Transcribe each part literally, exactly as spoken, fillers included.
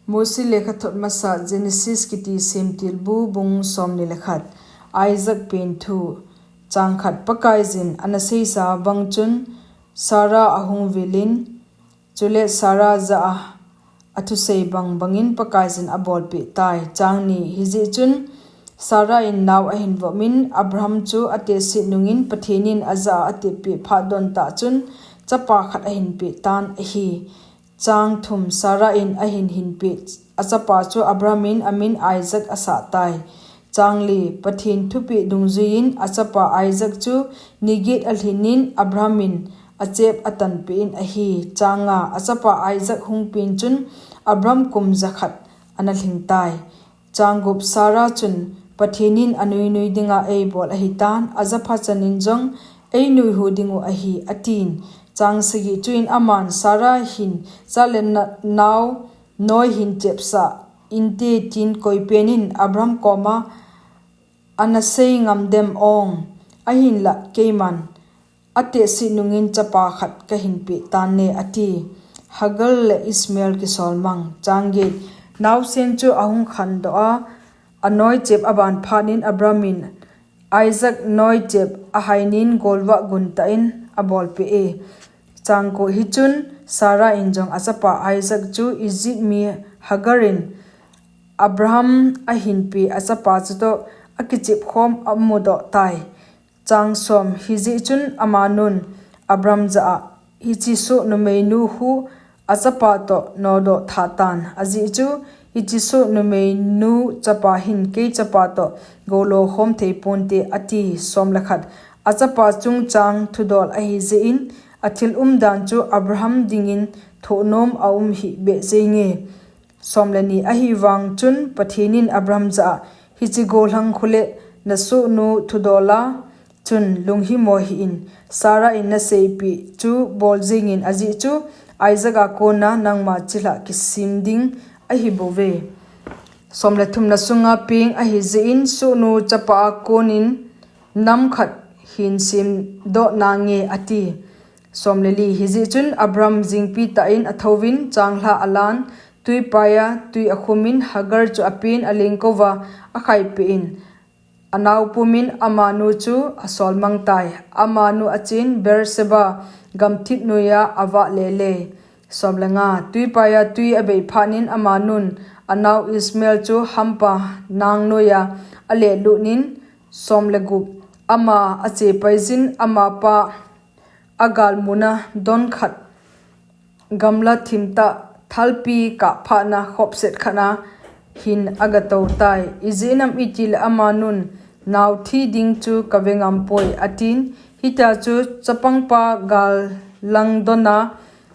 Mosi lekhathot masa Genesis kiti semtilbu bung somni le khat. Isaac pen thu. Chang khat. Pakaiyin ana seisa bang chun Sarah ahung vilin, chule Sarah jah a athusei bang bangin Pakaiyin abolpeh tai. Chang ni. Hijeh chun Sarah in nao ahin vomin, Abraham chu atehse nungin Pathen in ajah a ateppeh phat don tah chun chapa khat ahin peh tan ahi. Chang thum. Sarah in ahin hinpeh achapa chu Abraham in amin Isaac asah tai. Chang li. Pathen thupeh dungjuiyin achapa Isaac chu ni get alhinin Abraham in achep atanpeh in ahi. Chang nga. Achapa Isaac hung pen chun Abraham kum jakhat ana lhing tai. Chang gup. Sarah chun, Pathen in anuinui dinga eibol ahitan, ajapha chanin jong einuihu dingu ahi, atin. Chang sagi. Chuin aman, Sarah hin cha le na-, nao noi hin chepsah inte, tin koipen in Abraham koma ana sei ngam dem ong? Ahinlah keiman atehse nungin chapa khat kahin peh tan ne, ati. Hagar le Ishmael kisolmang. Chang get. Naosen chu ahung khandoh a, anoi chep aban phat in Abraham in Isaac noi chep ahainin golvah guntah in abolpeh e. Chang ko. Hichun Sarah in jong achapa Isaac chu Egypt mi Hagar in Abraham ahin peh achapa chutoh akichep khom amudoh tai. Chang som. Hijeh chun amanun Abraham jah a, hiche soh numeinu hu achapa toh nodoh tha tan. Ajeh chu hiche soh numeinu chapa hin kei chapa toh goulo khom thei ponte, ati. Som le khat. Achapa chungchang thudol ahi jeh in athil umdan chu Abraham dingin thohnom aum hih beh jenge. Som le ni. Ahivang chun Pathen in Abraham jah a, hiche gollhang khu le nasohnu thudol a chun lunghimo hih in, Sarah in naseipeh chu bol jingin, ajeh chu Isaac a kona nangma chilhah kisem ding ahi bouve. Som le thum. Nasunga peng ahi jeh in sohnu chapa a konin nam khat hin semdoh nange, ati. Som le li. Hijeh chun Abraham jingpi tah in athouvin changlhah alan, tuipai a tui akhumin Hagar chu apen alengkouva akhaipeh in, anao pumin amanu chu asolmang tai. Amanu achen Beersheba gamthip noiya avah lele. Som le nga. Tuipai a tui abei phat in amanun anao Ishmael chu hampa nang noiya alehlut in, som le gup. Ama achepaijin amapa agalmuna don khat gamla thimtah thalpi kah phatna khopset khat a hin agatou tai. Ijeh inem itile amanun nao thi ding chu kave ngampoi, atin. Hitia chu chapangpa gal lang dona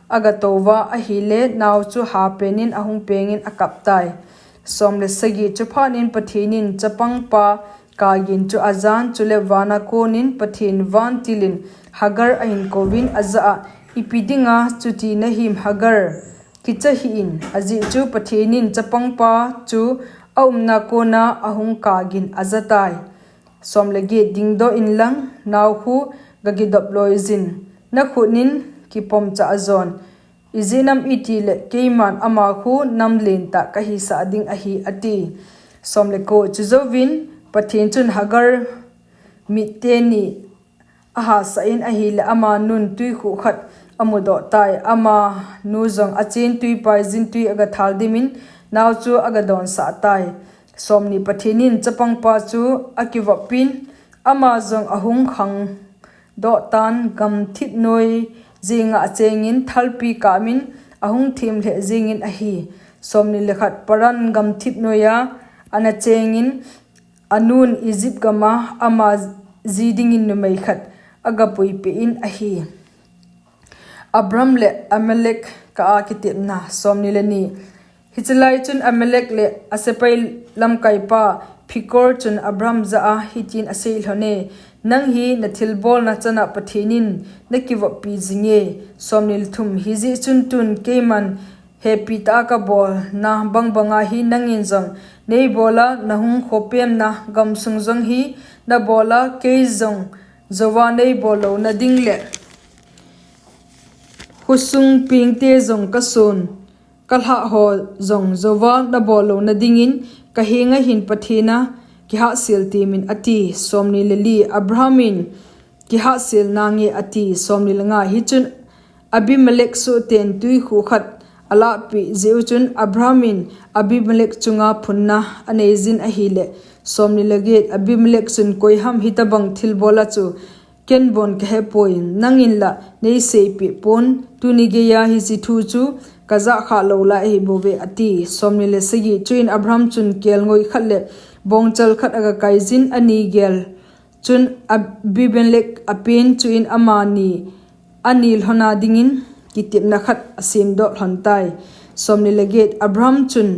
agatouva ahile nao chu hapen in ahung pengin akap tai. Som le sagi. Chuphat in Pathen in chapangpa kagin chu ajan, chule vana konin Pathen vantil in Hagar ahin kouvin ajah a, ipi dinga chuti nahim Hagar, kicha hih in, ajeh chu Pathen in chapangpa chu aumna kona ahung kagin ajatai. Som le get. Dingdoh inlang nao khu gakidop loijin, nakhut in kipomcha ajon, ijeh inem itile keiman ama khu nam lentah kahisah ding ahi, ati. Som le ko. Chujouvin Pathen chun Hagar mit teni ahasah in ahile amanun tuikhuh khat amudoh tai. Amanu jong achen tuipaijin tui agathal dimin nao chu agadonsah tai. Som ni. Pathen in chapangpa chu akivoppin ama jong ahung khangdoh tan, gamthip noi jenga achengin thalpi kamin ahung themlheh jengin ahi. Som ni le khat. Paran gamthip noiya ana chengin anun Egypt gama ama ji dingin numei khat agapuipeh in ahi. Abraham le Amalek kah a kitepna. Som ni le ni. Hiche lai chun Amalek le asepai lamkaipa Phekor chun Abraham jah a hitin asei lhone, nang hi nathilbolna chana Pathen in nakivoppi jinge. Som ni le thum. Hijeh chun tun keiman hepitah a kabolna bangbanga hi nangin jong neibola, nahung khopemna gamsung jong hi nabola, kei jong jouva neibol louna ding le khosung pengte jong kason kalhah ho jong jouva nabol louna dingin, kahenga hin Pathen a kihahsel temin, ati. Somni le li. Abraham in, kihahselna nge, ati. Somni le nga. Hichun Abimelech sohten twi khuh khat alahpeh jeh u chun, Abraham in Abimelech chunga phunna aneijin ahile, somni le get. Abimelech chun, koiham hitobang thilbol a chu ken bon kahepoi, nangin la neiseipeh pon, tuni geiya hiche thu chu kajah khah lou lai ahibouve, ati. Somni le sagi. Chuin Abraham chun kelngoi khat le bongchal khat agakaijin, ani gel chun Abimelech apen, chuin amani ani lhona dingin kitepna khat asemdoh lhon tai. Somni le get. Abraham chun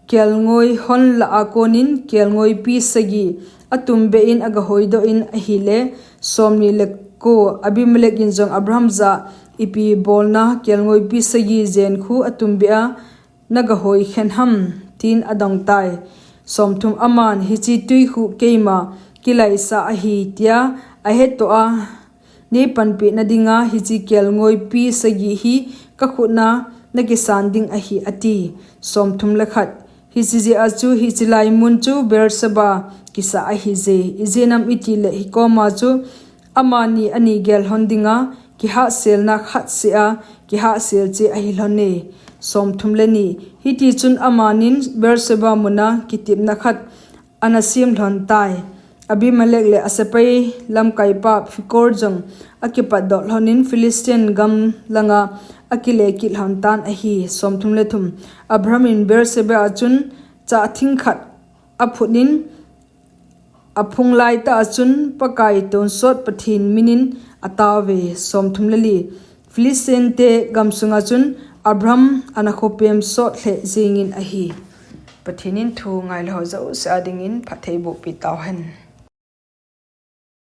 kelngoi hon lah a konin kelngoipi sagi atumbeh in agahoidoh in ahile, somni le ko. Abimelech in jong Abraham jah a, ipi bolna kelngoipi sagi jen khu atumbeh a nagahoi khen ham, tin adong tai. Somthum. Aman, hiche twi khuh keima kilaisa ahi tia ahetoh a, neipanpehna dinga hiche kelngoipi sagi hi kakhut a nakisan ding ahi, ati. Somthum le khat. Hiche jeh a chu hiche lai mun chu Beersheba kisah ahije, ijeh inem itile hikoma chu amani ani gel lhon dinga kihahselna khat seh a kihahsel cheh ahi lhone. Somthum le ni. Hitichun amanin Beersheba muna kitepna khat anasem lhon tai. Abimelech le asepai lamkaipa Phikol jong akipatdoh lhonin Philistine gam langa akile kit lhon tan ahi. Somthum le thum. Abraham in Beersheba a chun chah thing khat aphutnin, aphung laitah a chun Pakai tonsot Pathen minin atauve. Somthum le li. Philistine te gamsunga chun Abraham ana khopem sot lheh jengin ahi. Pathen in thu ngailou ho jouse a dingin phatthei bohpi tauhen.